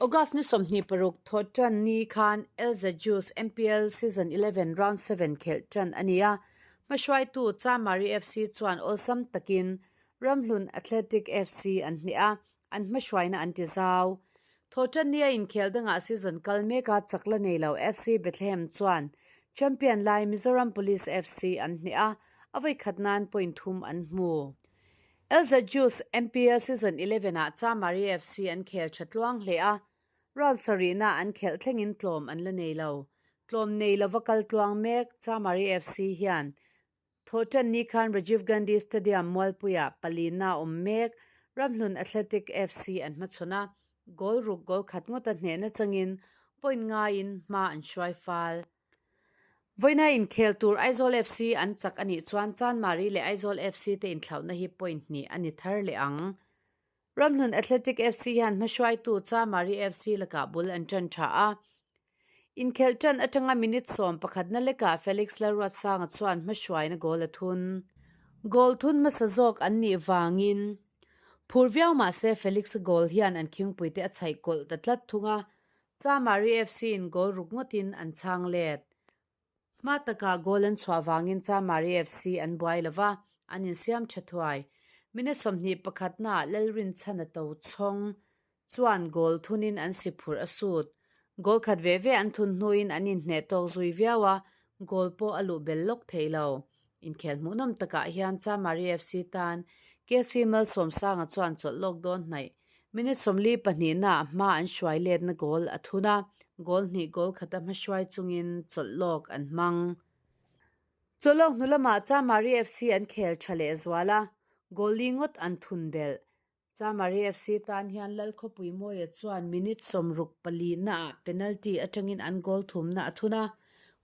August ni 26 thawhṭan ni khan Elza Juice MPL Season 11 Round 7 khelh ṭan a ni a, hmahruaitu Chamari FC chuan awlsam takin Ramhlun Athletic FC an hneh a, an hmahruaina an ti zau. Thawhṭan nia inkhel dangah season kal meka chak la nei lo FC Bethlehem chuan champion lai Mizoram Police FC an hneh a, a vawikhat nan point thum an hmu. Elza Juice MPL Season 11 ah Chamari FC an khel tha tluang hle a, round sarihna an khelh thlengin tlawm an la nei lo. Tlawm nei lova kal tluang mek Chamari FC hian Thawhṭan ni khan Rajiv Gandhi Stadium Mualpuiah palina awm mek Ramhlun Athletic FC an hmachhawn a, goal ruk goal khat ngawta hnehna changin point ngaiin hma an hruai fal. Vawiina inkhel tur Aizawl FC an chak a nih chuan Chanmari leh Aizawl FC te inthlauhna hi point hnih a ni thar leh ang. Ramhlun Athletic FC hian hmahruaitu Chamari FC lakah bul an ṭan ṭha a. Inkhelh ṭan aṭanga minute sawm pakhatna lekah Felix Lalruatsanga chuan hmahruaina goal a thun. Goal thun hmasa zawk an nih vangin phur viau mah se Felix-a goal hian an khingpuite a chhaih kawlh ta tlat thung a, Chamari FC-in goal ruk ngawtin an chhang let. Hma takah goal an chhuah vangin Chamari FC an buai lo va, an insiam tha thuai. Minute 21 naah Lalrinchhana Tochhawng chuan goal thunin an si phurh a sut. Goal khat ve ve an thun hnuin an inhneh tawk zui viau a, goal pawh a luh bel lawk thei lo. Inkhel hmuhnawm takah hian Chamari FC tan KC Malsawmsanga chuan chawlh lawk dawn hnaih. Minute 42 naah hma an hruai letna goal a thun a, goal hnih goal khata hmahruai chungin chawlh lawk an hmang. Chawlh lawk hnu lamah Chamari FC an khel tha leh zual a, goal li ngawt an thun belh. Chamari FC tan hian Lalkhawpui Mawia chuan minute 64 naah penalty atangin an goal thumna a thun a,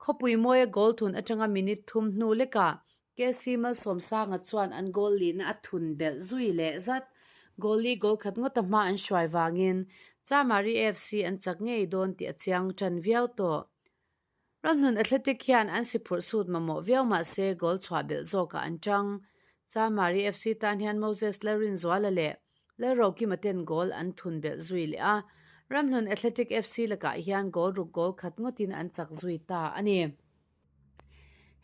Khawpui Mawia goal thun atanga minute thum hnu lekah KC Malsawmsanga chuan an goal lihna a thun belh zui leh zat. Goal li goal khat ngawta hma an hruai vangin Chamari FC an chak ngei dawn tih a chiang tan viau tawh. Ramhlun Athletic hian an si phurh sut mamawh viau mah se goal chhuah belh zawkah an tang. Chamari FC tan hian Moses Lalrinzuala leh Lalrokima ten goal an thun belh zui leh a, Ramhlun Athletic FC lakah hian goal ruk goal khat ngawtin an chak zui ta a ni.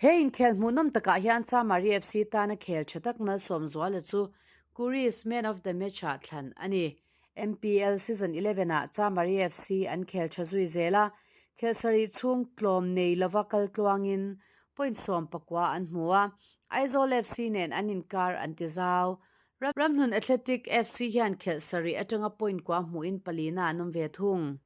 He inkhel hmuhnawm takah hian Chamari FC tana khel tha tak Malsawmzuala chu Kuri's Man of the Match-ah thlan a ni. MPL Season 11 ah Chamari FC an khel tha zui zel a, khelh sarih chhung tlawm nei lova kal tluangin point 19 an hmu a, Aizawl FC nen an inkar an ti zau. Ramhlun Athletic FC hian khelh sarih atanga point kua hmuhin palina an awm ve thung.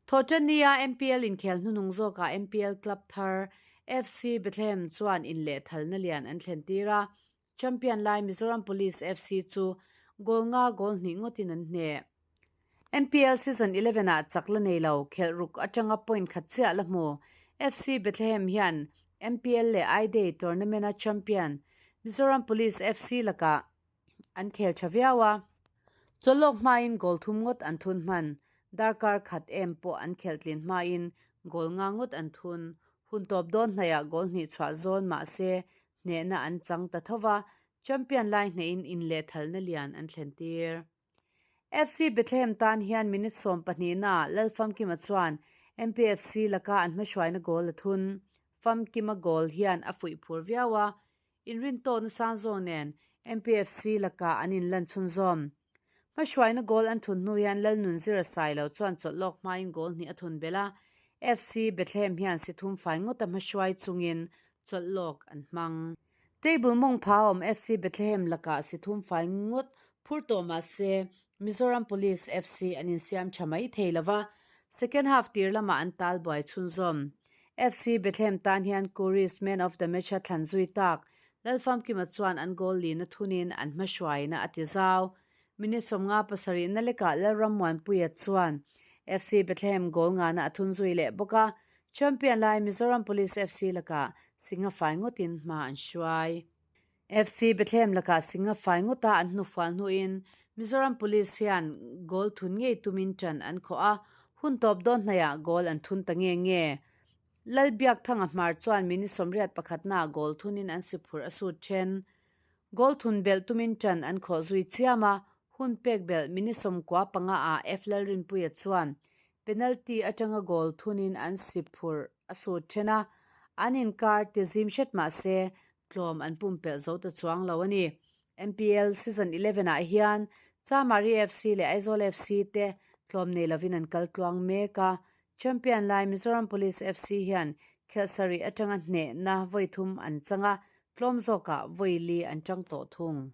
Thawhṭannia MPL inkhel hnunung zawkah MPL club thar FC Bethlehem chuan inlehthalna lian an thlen tir a, champion lai Mizoram Police FC chu goal nga goal hnih ngawtin an hneh. MPL season 11 ah chak la nei lo, khelh ruk atanga point khat chiah la hmu. FC Bethlehem hian MPL leh I-Day tournament-a champion Mizoram Police FC lakah An khel tha viau a, chawlhlawk hmain goal thum ngawt an thun hman. Darkar khat em pawh an khelh tlin hmain goal nga ngawt an thun. Hun tawp dawn hnaihah goal hnih chhuah zawn mah se hnehna an chang ta tho va, champion lai hnehin inlehthalna lian an thlen tir. FC Bethlehem tan hian minute 12 naah Lalfamkima chuan MPFC laka an hmahruaina goal a thun. Famkima goal hian a fuih phur viau a, Inrintawhna sang zawng nen MPFC lakah an inlan chhunzawm. Hmahruaina goal an thun hnu hian Lalnunzira Sailo chuan chawlh lawk hmain goal hnih a thun belh a, FC Bethlehem hian si thum fai ngawta hmahruai chungin chawlh lawk an hmang. Table mawng pha awm FC Bethlehem lakah si thum fai ngawt phur tawh mah se Mizoram Police FC an insiam tha mai thei lova, second half tir lamah an tal buai chhunzawm. FC Bethlehem tan hian Kuris Man of the Match a thlan zui tak. Lalfamkima chuan an goal lina thunin an hmahruaina a ti zau. Minute 57 na lekah Lalrammuanpuia chuan FC Bethlehem goal ngana a thun zui leh bawk a, champion lai Mizoram Police FC lakah Singha fai ngawtin hma an hruai. FC Bethlehem lakah Singha fai ngawta an hnufual hnuin Mizoram Police hian goal thun ngei tumin ṭan an khawh a, hun tawp dawn hnaihah goal an thun ta nge nge. Lalbiakthanga hmar chuan minute 81 naah goal thunin an si phurh a sut ṭhen. Goal thun belh tumin ṭan an khawh zui chiam a, Hun pek belh minute 15 ah F Lalrinpuia chuan penalty atanga goal thunin an si phurh a sut then a, an inkar ti zim hret mah se tlawm an pumpelh zo ta chuang lo a ni. MPL season 11 ah hian Chamari FC leh Aizawl FC te tlawm nei lovin an kal tluang mek a, Champion lai Mizoram Police FC hian khelh sarih atanga hnehna vawi thum an chang a, tlawm zawkah vawi li an chang tawh thung.